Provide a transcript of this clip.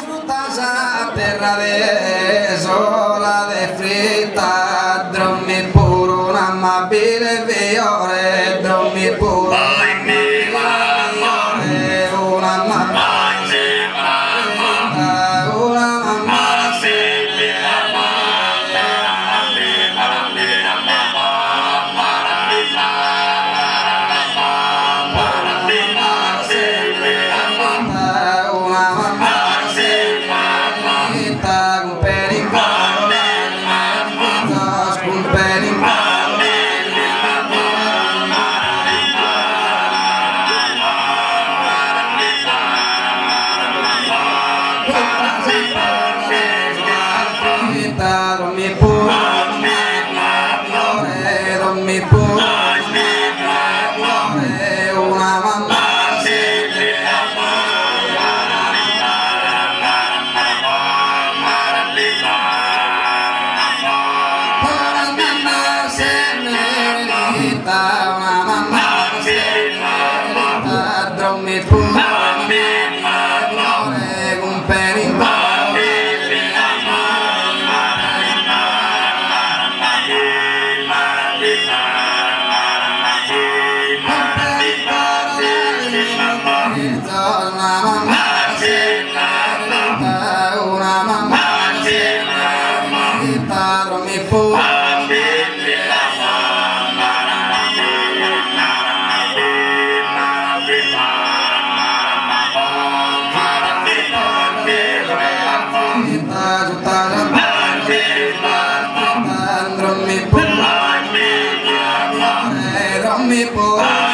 Sutta sa terra desolada e fritta drommi puru un'amabile fiore drommi puru un'amabile fiore una mamma una mamma una mamma cun peri cun peri Dormi puru dormi puru una mamma Una mamma serenita, una mamma serenita, dormi puru cun peri Una mamma serenita, una mamma serenita, dormi puru Dormi puru, dormi puru.